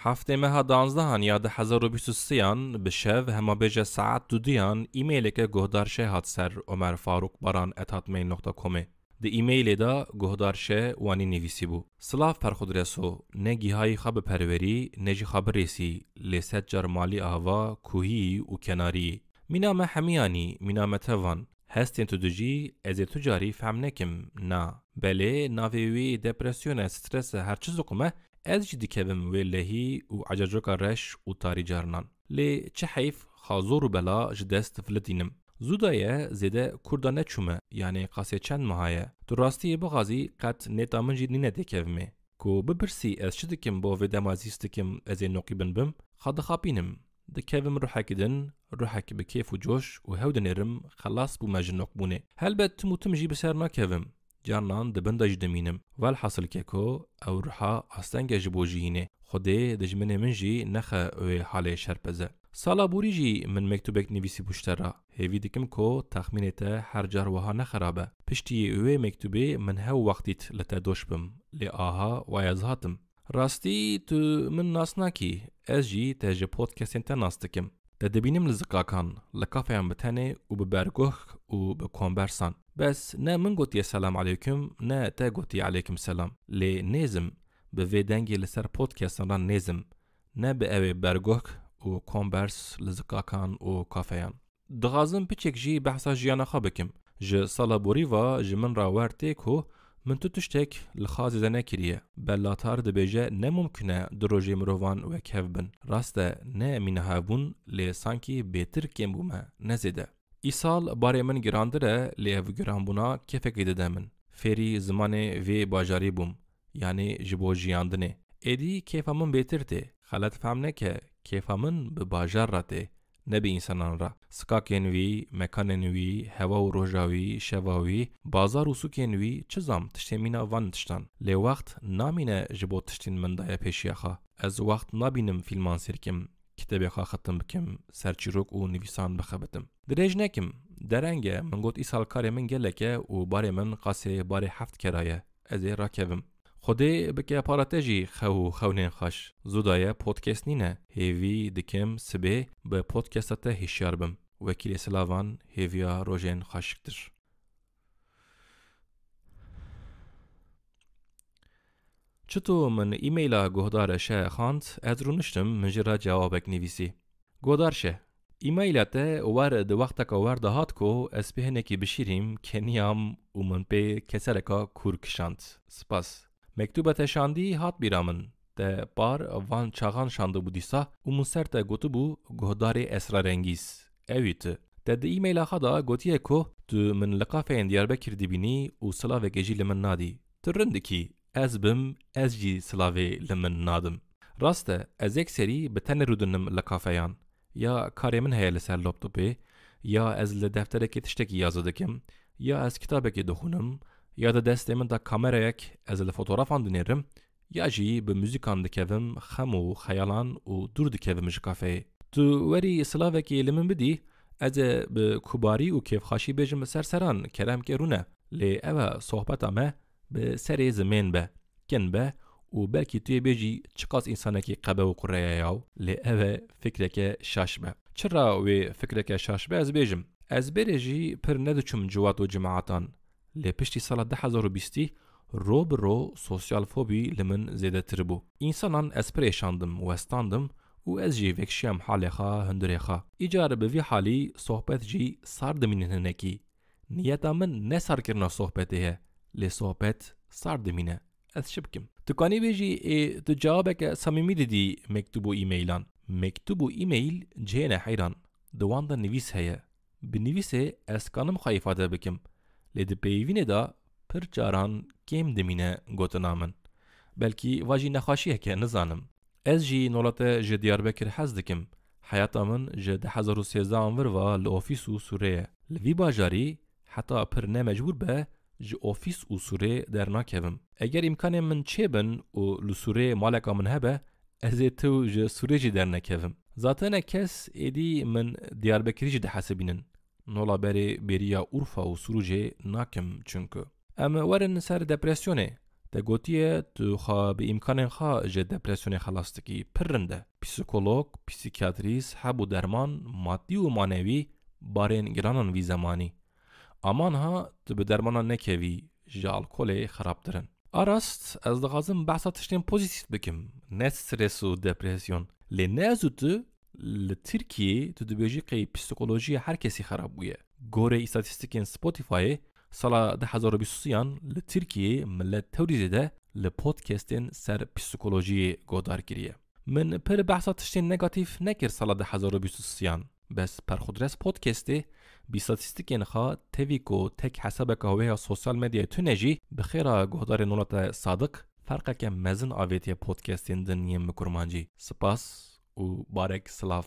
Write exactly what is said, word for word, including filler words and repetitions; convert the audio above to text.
Heftê meha danzdehan ya du hezar û bîst û sêyan bi şev hema bêje saet dudiyan e-maileke guhdar şe hat ser omer faruk baran et hotmail nokta komê. Di e-mailê de guhdar şe wanî nivîsî bû: Silav Perxudreso, ne gîhayî xwe biperwerî, ne jî xwe birêsî, lê sed car malî ava, kuhî û kenarî. Mîna me hemiyan î, mîna me tevan. Hestên tu dijî, ez ê tu carî fehm nekim, na. Belê, navê wî depresyon e, stres e, her çi zikome, ez jî dikevim wê lehî û ecacoka reş û tarî carinan. Lê çi heyf, xazor û bela ji dest vilitînim. Zû daye zêde kurda neçûme, yanê qasê çend meha ye. Tu rastiyê bixwazî qet nêta min jî nîne têkevimê. Ku bipirsî ez çi dikim bo vê dema zîst dikim ez ê noqîbin bim, xwe dixapînim. Dikevim ruhekî din, ruhek bi kêf û coş û hew dinêrim, xelas bûme ji nokbûnê. Helbet tim û tim jî bi ser nakevim. Carnan di bin de jî dimînim. Welhasil keko, ew ruha asteng e ji bo jiyînê. Xwedê dijminê min jî nexe wê halê şerpeze. Sala borî jî min mektûbek nivîsîbû ji te re. Hêvî dikim ku texmînê te her car wiha ne xerab e. Piştî wê mektûbê min hew wext dît li te doş bim. Lê aha, wa ez hatim. Rastî tu min nas nakî, ez jî te ji podcastên te nas dikim. Te dibînim li ziqakan, li kafeyan bi tenê û bi berguh û bi kombersan. Bes ne min gotiye selam aleykum, ne te gotiye aleykum selam. Lê nêzim, bi vê dengê li ser podcastan re nêzim. Ne bi ewê berguh û kombers li ziqakan û kafeyan. Dixwazim piçek jî behsa jiyana xwe bikim. Ji sala borî ve ji min re wer tê ku min tu tiştek li xazê de nekiriye. Bella Tar dibêje, ne mumkin e du rojê mirovan wek hev bin. Rast e, ne mîna hev bûn, lê sankî bêtir kêm bûme, ne zêde. Îsal barê min girandir e, lê ev giranbûna kêfekê dide min. Fêrî zimanê vê bajarî bûm, yanî ji bo jiyandinê. Êdî kêfa min bêtir tê. Xelet fehm neke, kêfa min bi bajar re tê, ne bi însanan re. Sikakên wî, mekanên wî, hewa û roja wî, şeva wî, bazar û sûkên wî, çi zam, tiştê mîna van tiştan. Lê wext namîne ji bo tiştên min daye pêşiya xwe. Ez wext nabînim fîlman sêr kim, kitêbê xwe xetim bikim, ser çîrok û nivîsan bixebitim. Dirêj nekim, dereng e, min got îsal karê min gelek e û barê min qasê barê heft kera ye. Ez ê rakevim. Xwedê bike para te jî xew û xewnên xweş. Zû daye podcast nîne. Hêvî dikim sibê bi podcasta te hişyar bim. Wekîlê silavan, hêviya rojên xweşiktir. Çito min e-maila guhdare şe xwend, ez rûniştim, min jê re cewabek nivîsî. Guhdar şe, e-maila te wer di wexteka wer de hat ku ez pê hinekî bişîrîm, keniyam û min pê kesereka kûr kişand. Spas. Mektûba te şandî hat bîra min. Te par van çaxan şandibû dîsa û min ser te gotibû guhdarê esrarengîz. Ewî tu. Te di e-maila xwe de gotiye ku tu min li kafeyên Diyarbekir dibînî û silavekê jî li min nadî. Tu rind dikî, ez bim, ez jî silavê li min nadim. Rast e, ez yekserî bi tenê rûdinim li kafeyan. Ya karê min heye li ser laptopê, ya ez li defterekê tiştekî yazî dikim, ya ez kitabekê dixwînim, ya di destê min de kamerayek ez li fotografan dinêrim, ya jî bi muzîkan dikevim xem û xeyalan û dûr dikevim ji kafeyê. Tu werî silavekê li min bidî, ez ê bi kubarî û kêfxaşî bêjim ser seran, kerem ke rûne. Lê ev e sohbeta me, bi serê zimên be, kin be û belkî tu yê bêjî çiqas însanekî qebe û qureye yaw, lê ev e fikreke şaş be. Çira wê fikreke şaş be ez bêjim. Ez berê jî pir nediçûm ciwat û cimeatan. Lê piştî sala du hezar û bîstî ro bi ro sosyal fobî li min zêdetir bû. Însanan ez pir êşandim, westandim û ez jî vekşiyam halê xwe, hundirê xwe. Îcar bi vî halî sohbet jî sar dimînin hinekî. Niyeta min ne sarkirina sohbetê ye, lê sohbet sar dimîne. Ez çi bikim? Tu kanî bêjî, ê, tu cewabeke samîmî didî mektûb û e-mailan. Mektûb û e-mail cihê ne heyran. Di wan de nivîs heye. Bi nivîsê ez kanim xwe îfade bikim. Lê di peyivînê de pir caran kêm dimîne gotina min. Belkî va jî nexweşiyeke, nizanim. Ez jî nola te ji Diyarbekir hez dikim. Heyata min ji du hezar û sêzdehan vir ve li ofîs û sûrê ye. Li vî bajarî heta pir ne mecbûr be ji ofîs û sûrê dernakevim. Eger îmkanên min çêbin û li sûrê maleka min hebe, ez ê tu ji sûrê jî dernekevim. Zatene kes êdî min Diyarbekirî jî dihesibînin. Nola berê bêriya Urfa û Sûrû jê nakim çunku. Em werin ser depresyonê. Te gotiye tu xwe bi îmkanên xwe ji depresyonê xelas dikî. Pir rind e. Psîkolog, psîkiyatrîst, heb û derman, madî û manewî, barên giranan vî zemanî. Aman ha tu bi dermanan nekevî, ji alkolê xerabtir in. A rast, ez dixwazim behsa tiştên pozîtîf bikim, ne stres û depresyon. Lê ne ez û tu, li Tirkiyeyê tu dibêjî qey psîkolojîya her kesî xerab bûye. Gorê îstatîstîkên Spotifyê, sala du hezar û bîst û sêyan li Tirkiyeyê milet tewrî zêde li podcastên ser psîkolojiyê guhdar kiriye. Min pir behsa tiştên negatîf nekir sala du hezar û bîst û sêyan. Bes Perxudres Podcastê bi îstatîstîkên xwe tevî ku tek hesabeka wê ya sosyal medyayê tune jî bi xêra guhdarên wila te sadiq ferqeke mezin avêtiye podcastên din yên bi kurmancî. Spas û barek silav